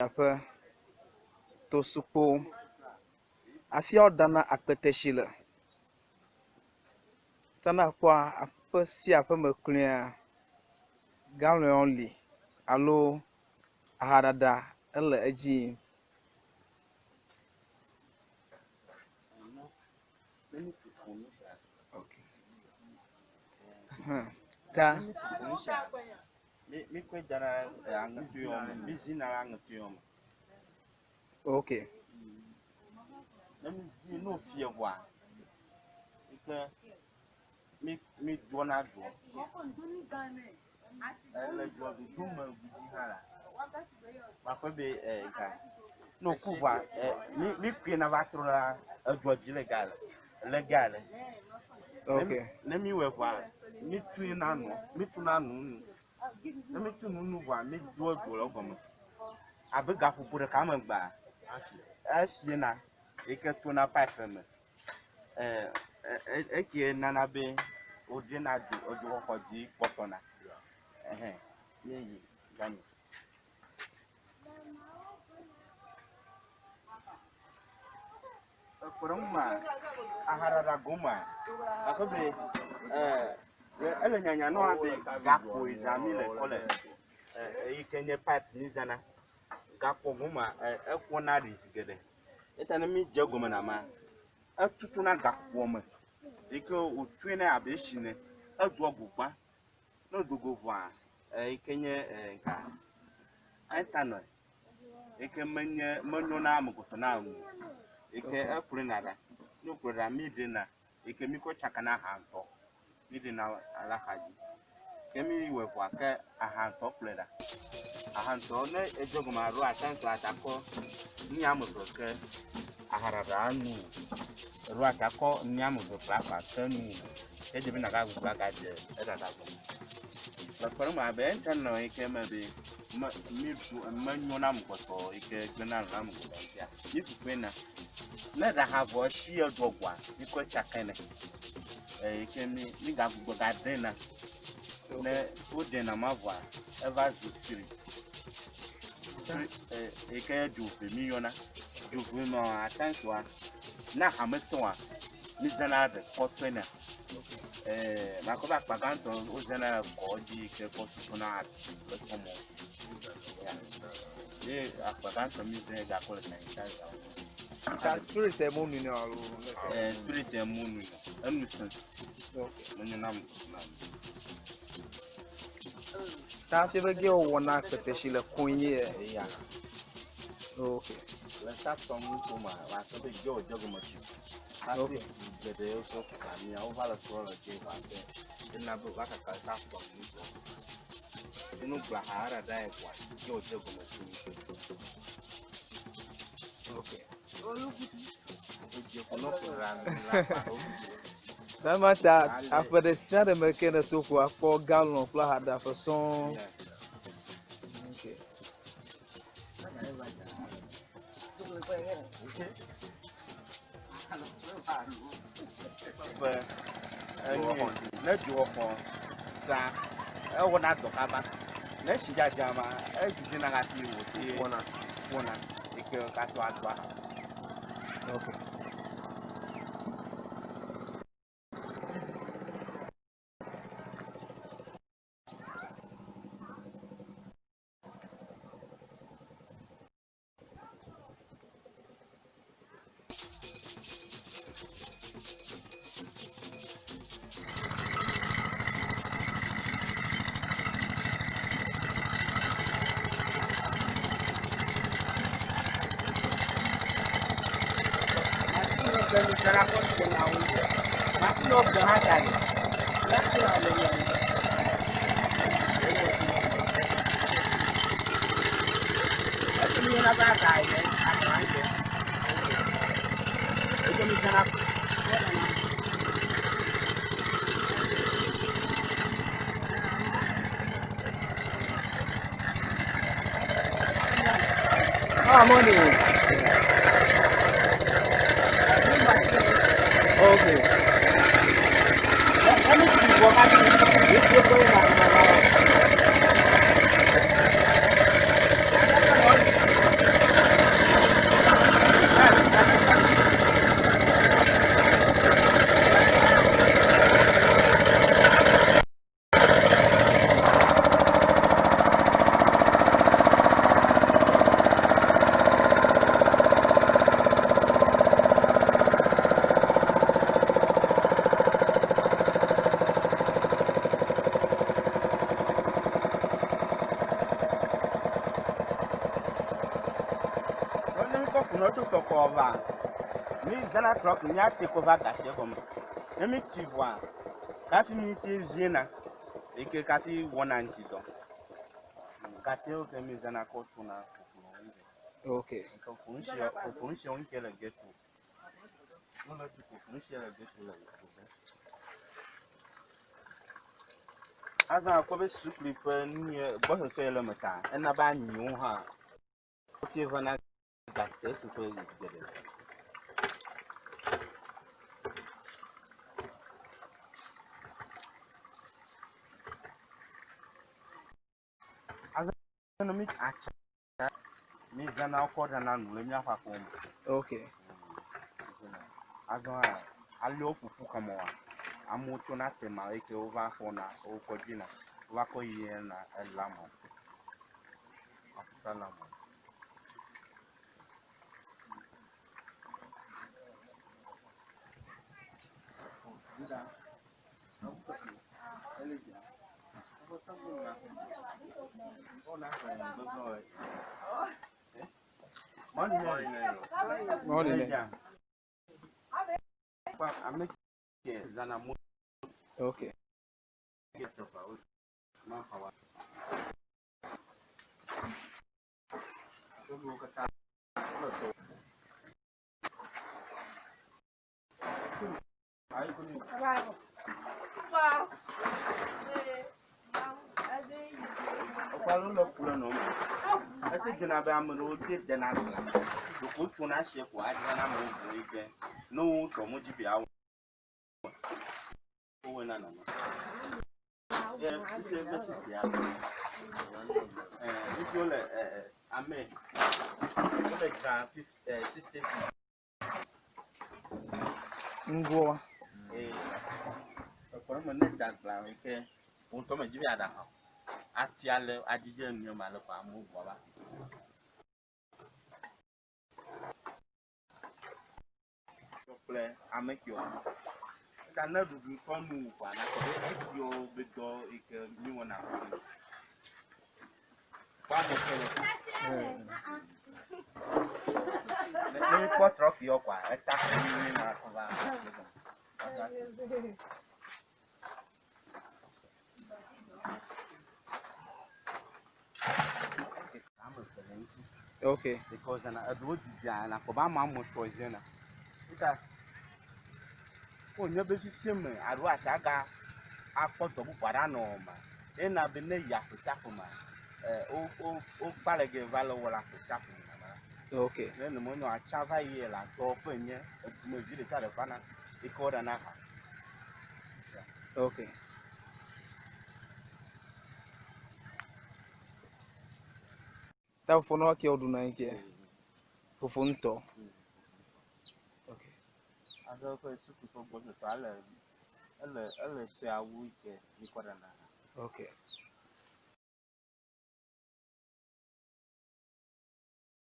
Aƒe, tosukpo, afia woɖana akpetesi le. Ke ne ekpɔa aƒe sia aƒe me kloea, galɔnwo li alo ahaɖaɖa ele edzi yim. Ta. Mi mi kɔe da ɖe aŋetoewo me. Mi zina ɖe aŋetoewo me. Ok. Ne mi zi ne wofie vɔa, yi ke mi mi doa dzoa. Ele dzoa dodo me dzi hã la, makpɔe be e ga. Ne woku vɔa, e mi mi kɔe na va trɔ ɖe edzoa dzi le ga le le ga le. Ok. Ne mi wɔe vɔa, mi tui na nu, mi tu na nu nu. Ne mi tu nu nu vɔa, mi do edzo le egɔme. Abe gaƒoƒo ɖeka megbea, efiena yi ke tona pipe me. E e eke nana be woɖena dzo edzoxɔxɔ dzi kpɔtɔna. Ehɛn ye yi ganye. Ekpɔɖeŋu ma, ahaɖaɖa gomea, aƒe be ele nyanya nɔ be gakpoe zã mi le kɔ le eyi ke nye pipe mi zãna. Gakpo gomea ekpɔna ɖi zi geɖe. Eya ta ne mi dze egɔme na ma, etutuna gakpoa me yi ke wòtɔe na abe etsi ene. Edoa go gbã. Ne edo go vɔa, eyi ke nye ga ethanol yi ke menye menyo na amegbetɔ na nu o yi ke ekplɔe na ɖa. Ne wokplɔe ɖa mi ɖena yi ke mi kɔ tsakana aha ŋutɔ. Mi ɖena le axa dzi. Ke mi wɔe vɔa ke aha ŋutɔ kplɔe ɖa. Aha ŋutɔ ne edze egɔme alo ate ŋu ata kɔ nu ame eve ke ahaɖaɖa nu o. Alo ata kɔ nu ame eve kple afa ke nu o. Edze be nàgagbugbɔ agadze eɖaɖa gɔme. Le kpɔɖeŋu me abe eŋutɔ yi ke me be me míɖu menyo na amegbetɔ yi ke gblẽna nu le amegbetɔ ŋutia, míƒoƒoe na. Ne eɖa hã vɔ esi eɖɔ goa, míkɔe tsakae nɛ eye ke mí mígagbugbɔ gaɖee na. Ne woɖee na ma vɔa, eva zu spirit. Spirit yi ke nye dzoʋe míyɔna. Dzoʋe nɔ atɛnsoa, ne aha mesẽ oa, mízãna ɖe kɔ tɔena. Ee, makɔ be akpa gãtɔ wozãna kɔ dzi yi ke kɔ tutuna abi kple tɔmɔ. Ye akpa gãtɔ mízãe gakɔ le sanitizer wɔm. Ta spirit emo nu ne alo? Eh, spirit emo nu ne. Enu sẽ. Menyo na ame na. Ta fi be ge wowɔna kpetesi le koe nye ye. Eya. Okay. Le saptɔ ŋu ma, wòasɔ be ge wòdze gɔme tsi. Hafi geɖewo sɔ kaka miawo va le srɔ̃ le dze va ke ena be va kaka saptɔ ŋu tɔ. Enu gblɔ aha ɖaɖa ye kɔa ge wòdze gɔme tsi. Okay. Wodze ko nɔ ko la la Dama ta aƒe ɖe sia ɖe me ke ne to ko akpɔ galɔn kple ahaɖaƒe sɔŋ. Okay. Be enye ne dzoxɔxɔ sa ewɔna dɔ kaba. Ne tsi dzadza ma edzina hafi wòte wɔna wɔna yi ke katã adoa. Okay. Ah, morning. Okay. kɔ kunɔ tso tɔkɔ va, mi zãna trɔk míate kɔ va gasia gɔme. Ne mi tsi vɔa, kafi mi te viena yi ke kafi wɔna ŋuti dɔ. Gatewo ke mi zãna kɔ tuna koklo ŋu. Okay. Kokoŋsia ŋuti le ghetto. Wole tu kokoŋsia le ghetto le ghetto. Azã akpɔ be sukli ƒe nu ye gbɔsɔsɔ ye le eme ta ena be anyiwo hã wote vana gate tuƒe zi geɖe. Azã ne mi atsa mi zãna wokɔ ɖana nu le míaƒe aƒewo me. Okay. Azɔ hã aliwo ƒoƒu kɔmɔa, amewo tsona tema yi ke wova xɔna wokɔ dzina wova kɔ yina elã me. Aƒuta lã me. Mɔli ne. Okay. Ete dzena be ame ɖewo te dena gla. Ɖeko wotsona asie ko adzrana amewo ʋu yi ke ne wo ŋutɔ wodzi be yeawɔ wowɔe na nɔnɔ. Ye fifia be sisia, fifia wole ame wole dzra 60 cedi. Ŋgoa. Ekpɔ me ne da gla yi ke wo ŋutɔ medzi be yeaɖa hã o. Afia le adzidze nua me ale ko amewo ʋua va. Kple ame kewo. Eta ne ɖuɖu kɔ nu ʋua na kɔ be ekewo be dɔ yi ke mi wɔna. Kpɔ ame ke le. Ne mi kpɔ trɔki yɔ kɔa eta ko mi mi na kɔ va. Ame eve le ŋuti. Okay. Because na eɖewo dzidzia na kpɔ be ame ame etɔ̃ ziena. Eta wonye be fifie me alo atsaga akpɔ dɔ bubu aɖe anɔ ma. Ena be ne yi aƒe sia aƒe ma, wo wo wokpa le ge va le wɔ le aƒe sia aƒe me nenema. Okay. Ne nene menɔ atsa va yi le atɔ ƒe nye edumevi ɖe sia ɖe vana yi ke woɖana ha. Okay. Ta fufu nɔ ke woɖuna yi ke. Fufu ŋutɔ. Okay. Azɔ ƒe suku ƒe gbɔsɔsɔ ele ele ele sue awu yi ke mi kɔ ɖana ha. Okay.